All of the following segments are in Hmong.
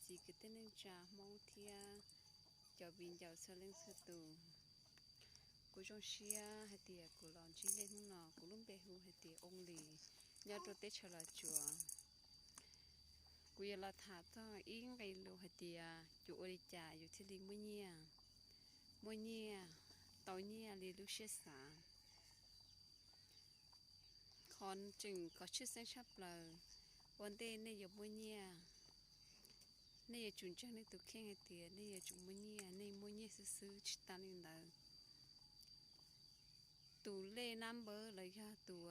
txiv kwv tij neej tsa Hmoob thiab cov viv ncaus txhua leej txhua tus. Kuv zoo siab hais tias kuv los ntsib nej hnub no. Kuv lub npe hu hais tias Oos Lis, nyob rau teb chaws Los Tsuas. Kuv yuav los tham txog ib nqe lus hais tias yus ua li cas yus thiaj li muaj nyiaj, muaj nyiaj, tau nyiaj li lub siab xav. Qhov tseem kov tshwj xeeb tshaj plaws, ua ntej nej yuav muaj nyiaj, nej yuav tsum ntseeg nej tus kheej hais tias nej yuav tsum muaj nyiaj, nej muaj nyiaj xwb xwb. Tsis tas li ntawd, tus lej nab npawb los yog tus,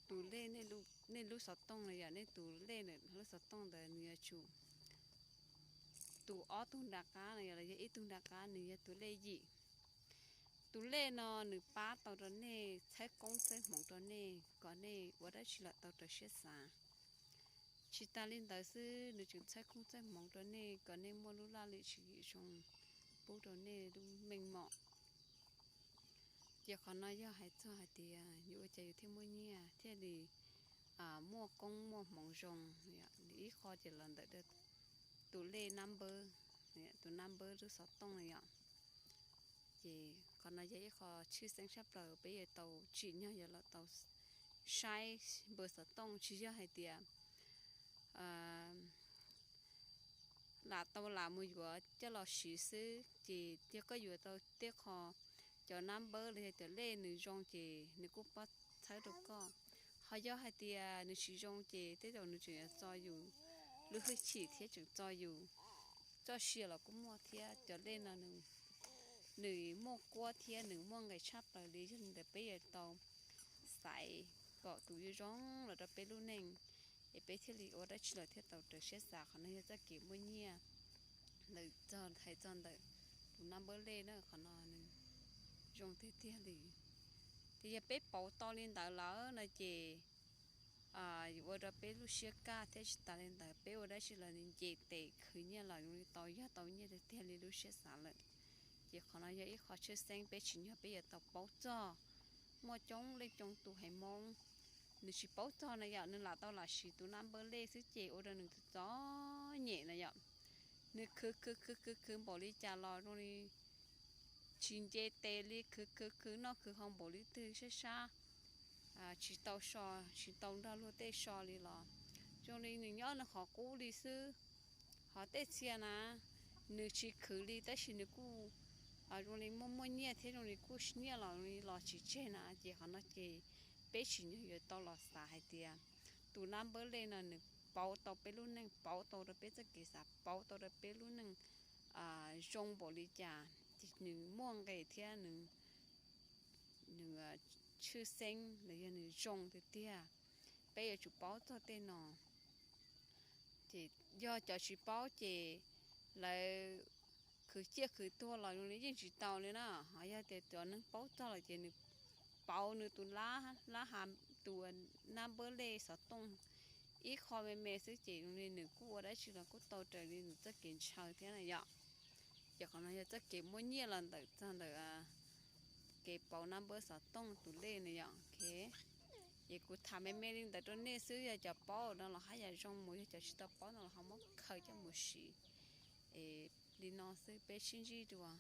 tus lej nej lub xov tooj no yom, nej tus lej lub xov tooj ntawd nws yuav tsum, tus ob tug nram qab no yom, los yog ib tug nram qab nws yog tus lej yim. Tus lej no nws pab tau rau nej, txhawb koob txhawb hmoov rau nej kom nej ua dab tsi los tau raws siab xav. Tsis tas li ntawd xwb, nws tseem txhawb koob txhawb hmoov rau nej kom nej muaj lub laj lim tswv yim zoo pub rau nej lub meej mom. Ces qhov no yog hais txog hais tias yus ua cas yus thiaj muaj nyiaj thiaj li muaj koob muaj hmoov zoo. Ib qho ces los ntawm tus lej nab npawb, tus nab npawb lub xov tooj no yom. Ces qhov no yog ib qho tshwj xeeb tshaj plaws peb yuav tau tsim nyog yuav los tau saib npawb xov tooj, tsis yog hais tias lam tau lam mus yuav coj los siv xwb. Ces yog koj yuav tau tej qho cov nab npawb los yog cov lej nws zoo ces nws kuj pab txhawb rau koj. Ho yog hais tias nws tsis zoo ces tej zaum nws tseem yuav txo yus lub hwj chim thiab tseem txo yus txoj sia los kuj muaj thiab. Cov lej no nws muaj kuab thiab nws muaj nqis tshaj plaws li. Yog li ntawd peb yuav tau xaiv kom tus yuav zoo los rau peb lub neej, es peb thiaj li ua dab tsi los thiaj tau raws siab xav. Qhov no yog txoj kev muaj nyiaj ntawm, hais txog ntawm tus nab npawb lej na, qhov no nws zoo tiag tiag li. Ces yog peb pauv tau li ntawd lawm no ces yuav ua rau peb lub siab kaj thiab tsis tas li ntawd peb ua dab tsi los nws nce tes khwv nyiaj los zoo li tau, yog tau nyiaj tiag tiag li lub siab xav lawm. Ces qhov no yog ib qho tshwj xeeb peb tsim nyog peb yuav tau paub txog. Muaj coob leej coob tus haiv Hmoob nws tsis paub txog na yom, nws lam tau lam siv tus nab npawb lej xwb ces ua rau nws txom txom nyem na yom. Nws khwv khwv khwv khwv khwv npaum li cas los zoo li tsis nce tes li, khwv khwv khwv noj khwv haus npaum li twg sab sab, tsis tau so, tsis tau nrog luag tej so li los zoo li nws nyob nws qhov qub li xwb. Ho tej txhia na, nws tsis khwv li tab sis nws kuj zoo li muaj muaj nyiaj thiab zoo li kuj nyiaj los zoo li los tsis tseg na. Ces qhov no ces peb tsim nyog yuav tau los xav hais tias tus nab npawb lej no nws pauv tau peb lub neej, pauv tau rau peb txoj kev xav, pauv tau rau peb lub neej zoo npaum li cas, ces nws muaj nqis thiab nws tshwj xeeb los yog nws zoo tiag tiag. Peb yuav tsum paub txog tej no. Ces yog cov tsis paub ces lawv khwv ciaj khwv tuag los zoo li yeej tsis tau li na. Ho yog tias cov neeg paub txog lawm ces nws pauv nws tus lab ha, tus nab npawb lej xov tooj ib qho me me xwb ces zoo li nws kuj ua dab tsi los kuj tau raws li nws txoj kev ntshaw thiab na yom. Ces qhov no yog txoj kev muaj nyiaj los ntawm txog ntawm kev pauv nab npawb xov tooj tus lej na yom. Ces kuv tham me me li ntawd rau nej xwb, yog cov paub no los haj yam zoo mus, yog cov tsis tau paub no los ho muab khaws coj mus siv. Es li no xwb, peb sib ntsib dua.